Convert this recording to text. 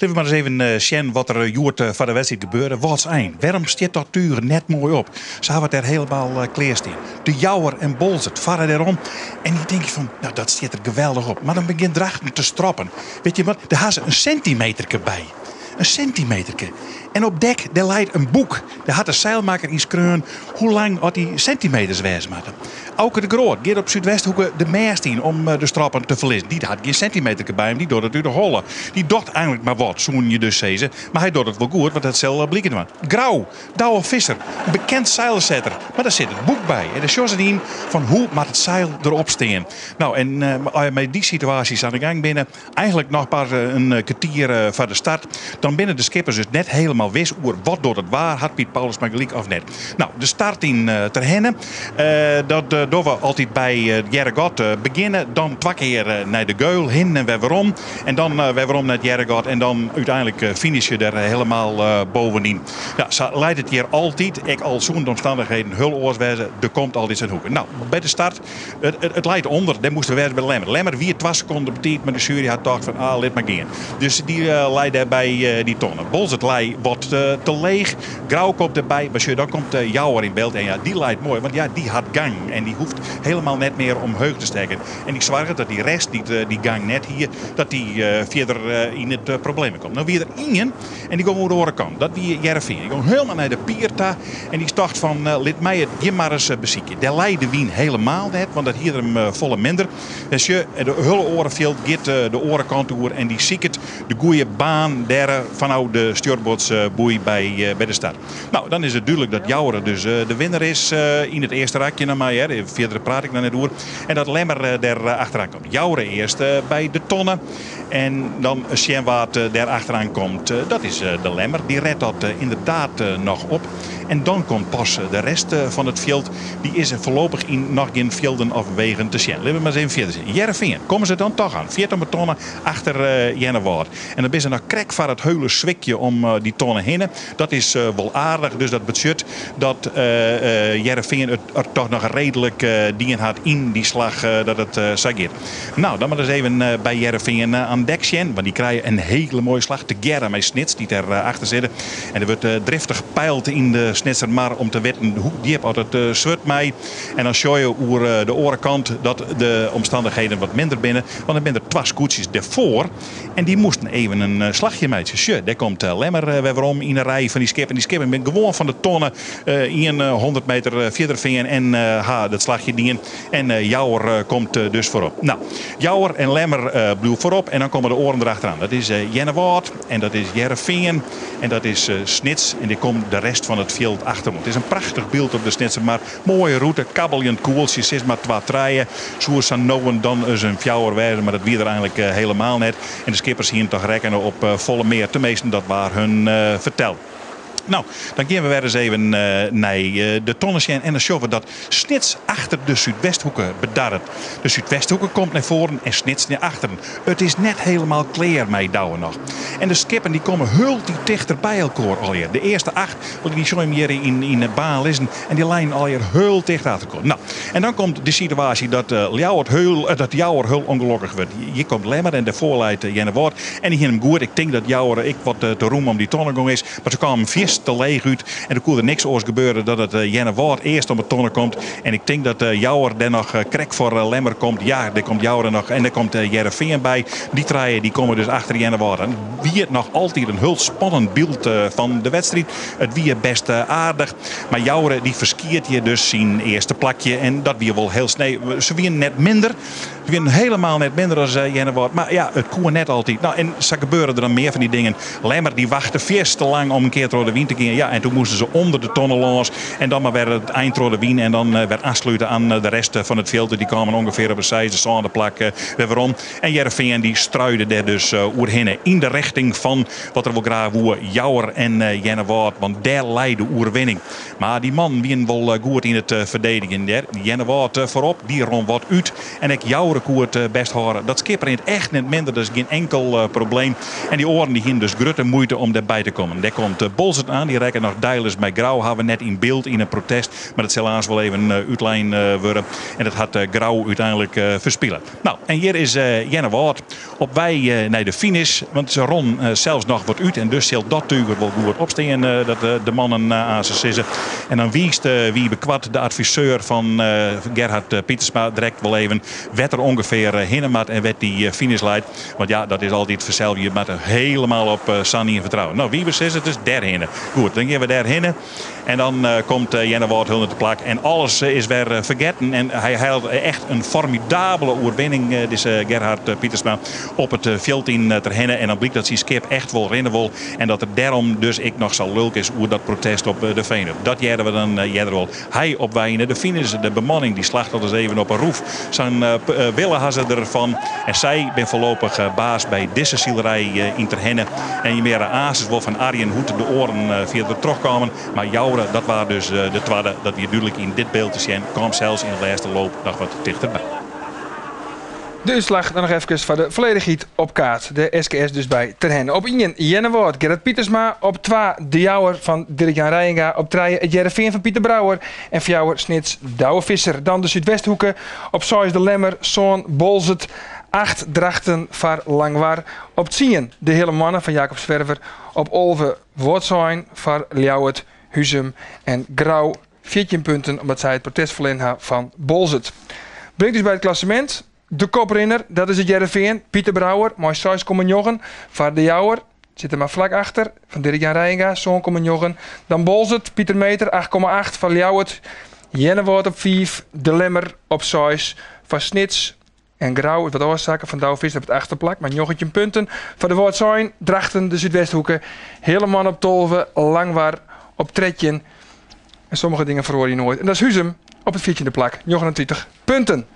Litte we mar ris even sjen wat der hjoed foar de wedstriid gebeurde. Wâldsein, wêrom stiet dat túch net moai op? Se hawwe it dêr hielendal klear stean. De Jouwer en Boalsert farre dêrom. En dan tink je fan, no dat stiet der geweldich op. Mar dan begjint Drachten te stroppen. Wit je wat, dêr ha se in sintimeterke by. In sintimeterke. En op dek dêr leit in boek. Dêr hat de seilmakker yn skreaun hoe lang oft dy sintimeters wêze moatte. Auke de Groot giet op Súdwesthoeke de mêst yn om de stroppen te ferlizzen. Dy hat gjin sintimeterke by him, dy docht it út de holle. Dy docht eigenlik mar wat, soenen je dus sizze. Mar hy docht it wol goed, want dat sil bliken dwaan. Grou, Douwe Visser, in bekend seilsetter, mar dêr sit it boek by. En dêr sjogge se yn fan hoe moat it seil derop stean. No, en as je mei dy situaasjes oan de gang binne, Eigenlik noch pas in kertier foar de start. Dan binne de skippers dus net helemaal wis oer wat docht it waar. Hat Piet Paulusma gelyk of net? No, de start yn Terherne. Dat dogge we altyd by Hearregat begjinne. Dan twa kear nei de Geul, hin en wer werom. En dan wer werom nei it Hearregat. En dan úteinlik finishe der helemaal bovenyn. Ja, sa leit it hjir altyd. Ek al soenen de omstannichheden hiel oars wêze, der komt altyd sa'n hoeke. No, by de start. It leit ûnder, dêr moast er wêze by de Lemmer. Lemmer wie twa sekonden op tiid, mar de sjuery hat tocht fan ah, lit mar gean. Dus dy lei dêr by dy tonne. Boalsert lei wat te leech. Grou komt derby, mar sjoch, dan komt Jouwer yn byld. En ja, dy leit moai, want ja, dy hat gang. En dy hoecht helemaal net mear omheech te stekken. En dy soarget dat dy rest dy't dy gang net hie, dat dy fierder yn it problemen komt. No wie der ien en dy gong oer de oare kant. Dat wie Hearrenfean. Dy gong helemaal nei de pier ta en dy tocht fan lit my it hjir mar ris besykje. Dêr lei de wyn helemaal net, want dat hie er him folle minder. En sjoch, de hiele oare fjild giet de oare kant oer en dy siket de goede baan dêr fanôf de stjoerboardsboei by de start. No, dan is it dúdlik dat Jouwer dus de winner is yn it earste rakje noch mar. Fierder praat ik noch net oer. En dat Lemmer dêr achteraan komt. Jouwer earst by de tonne. En dan sjen wa't dêr achteraan komt. Dat is de Lemmer. Dy rêdt dat ynderdaad noch op. En dan komt pas de rest fan it fjild. Dy is foarlopich yn noch gjin fjilden of wegen te sjen. Litte we mar ris even fierder sjen. Hearrenfean, komme se dan toch aan. 40 tonne achter Earnewâld. En dan binne se noch krekt foar it heule swikje om dy tonne hinne. Dat is wol aardich, dus dat betsjut dat Hearrenfean it toch noch reedlik dien hat yn dy slach dat it sa giet. No, dan mar ris even by Hearrenfean aan dek sjen, want dy krije in hiele moaie slach tegearre mei Snits dy't dêr achter sitte. En der wurdt driftich peild yn de Snitsermar om te witten hoe djip oft it swurd mei. En dan sjogge je oer de oare kant dat de omstannichheden wat minder binne, want der binne der twa skûtsjes derfoar en dy moasten even in slachje meitsje. Sjoch, dêr komt Lemmer wer werom yn de rij fan dy skippen. Dy skippen binne gewoan fan de tonne ien 100 meter fierder fearn en ha dat slachje dien. En Jouwer komt dus foarop. No, Jouwer en Lemmer bliuwe foarop en dan komme de oaren derachteraan. Dat is Earnewâld en dat is Hearrenfean en dat is Snits. En dêr komt de rest fan it fjild achteroan. It is in prachtich byld op de Snitsermar. Moaie rûte, kabbeljend koeltsje, sis mar twa, trije. Soe sa no en dan ris in fjouwer wêze, mar dat wie der eigenlik helemaal net. En de skippers hiene toch rekkene op folle mear. Teminsten, dat waard hun ferteld. No, dan gean we wer ris even nei de tonne sjen en dan sjogge we dat Snits achter de Súdwesthoeke bedarret. De Súdwesthoeke komt nei foaren en Snits nei achteren. It is net helemaal klear mei Douwe noch. En de skippen dy komme hieltyd tichter by elkoar allegear. De earste acht, dy sjogge jim hjir yn de baan lizzen en dy leinen allegear hiel ticht achter elkoar. No, en dan komt de situaasje dat Ljouwert heul, dat Jouwer heul ûngelokkich wurdt. Hjir komt Lemmer en dêrfoar leit Earnewâld en dy hiene him goed. Ik tink dat Jouwer ek wat te rûm om dy tonne gong is. Mar se kamen fierste te leech út en der koe der niks oars gebeure dat it Earnewâld earst om 'e tonne komt. En ik tink dat Jouwer dêr noch krekt foar Lemmer komt. Ja, dêr komt Jouwer noch en dêr komt Hearrenfean by. Dy trije dy komme dus achter Earnewâld. En it wie noch altyd in hiel spannend byld fan de wedstriid. It wie best aardich. Mar Jouwer dy ferskiet hjir dus syn earste plakje en dat wie wol hiel sneu. Se wiene net minder. Se wienen helemaal net minder as Earnewâld. Mar ja, it koe net altyd. No, en sa gebeure der dan mear fan dy dingen. Lemmer dy wachte fierste lang om in kear troch de wyn te gean. Ja, en toen moasten se ûnder de tonne lâns. En dan mar wer it ein troch de wyn en dan wer oanslute oan de rest fan it fjild. Dy kamen ûngefear op it seisde, sânde plak wer werom. En Hearrenfean dy struide dêr dus oerhinne. Yn de rjochting fan wat er wol graach woe, Jouwer en Earnewâld. Want dêr lei de oerwinning. Mar dy mannen wienen wol goed yn it ferdedigjen dêr. Earnewâld foarop, dy rûn wat út. En ek Jouwer Joure koe it bêst hâlde. Dat skip rint echt net minder, dat is gjin enkel probleem. En dy oaren dy hiene dus grutte muoite om dêrby te kommen. Dêr komt Boalsert oan, dy rekke noch deilis mei Grou, hawwe net yn byld yn in protest, mar dat sil aanst wol even útlein wurde. En dat hat Grou úteinlik ferspile. No, en hjir is Earnewâld op wei nei de finish, want se ronnen sels noch wat út en dus sil dat túch der wol goed op stean, dat de mannen aanst sizze. En dan wiist Wiebe Kwart, de adviseur fan Gerhard Pietersma, direkt wol even wêr't er ûngefear hinne moat en wêr't dy finish leit. Want ja, dat is altyd fansels, je moatte helemaal op sa'n ien fertrouwen. No, Wiebe sizze it is dêrhinne. Goed, dan gean we dêrhinne. En dan komt Earnewâld hiel te plak en alles is wer fergetten. En hy hellet echt in formidabele oerwinning, dizze Gerhard Pietersma, op it fjild yn Terherne. En dan blykt dat syn skip echt wol rinne wol. En dat er dêrom dus ek noch sa lulk is oer dat protest op de Veenup. Dat hearden we dan earder al. Hy op wei nei de finish, de bemanning dy slacht al ris even op 'e roef. Sa'n wille ha se derfan. En sy bin foarlopich baas by dizze silerij yn Terherne. En je hearre aanst wol fan Arjen hoe't de oaren fierder trochkamen. Mar Joure, dat waard dus de twadde. Dat wie dúdlik yn dit byld te sjen. Kaam sels yn de lêste loop noch wat tichterby. De útslach dan noch efkes foar de folledichheid op kaart. De SKS dus by Terherne. Op ien Earnewâld Gerrit Pietersma. Op twa De Jouwer fan Dirk-Jan Reijenga. Op trije it Hearrenfean fan Pieter Brouwer. En fjouwer Snits Douwe Visser. Dan de Súdwesthoeke. Op seis De Lemmer, sân Boalsert, acht Drachten foar Langwar. Op tsien de Heale Moanne fan Jacob Zwerver. Op 11 Wâldsein foar Ljouwert, Huzum en Grou. 14 punten omdat sy it protest ferlern ha fan Boalsert. Bringt ús by it klassemint. De koprinner, dat is it Hearrenfean, Pieter Brouwer mei 6,9. Foar De Jouwer sit der mar flak achter fan Dirk-Jan Reijenga, 7,9. Dan Boalsert, Pieter Meeter, 8,8 foar Ljouwert. Earnewâld op 5, De Lemmer op 6. Foar Snits en Grou is wat ôfsakke fan Douwe Visser op it achtste plak mei 19 punten. Foar de Wâldsein, Drachten, de Súdwesthoeke, Helleman op 12, Langwar op 13. En sommige dingen feroarje noait. En dat is Huzum op it fjirtjinde plak, 39 punten.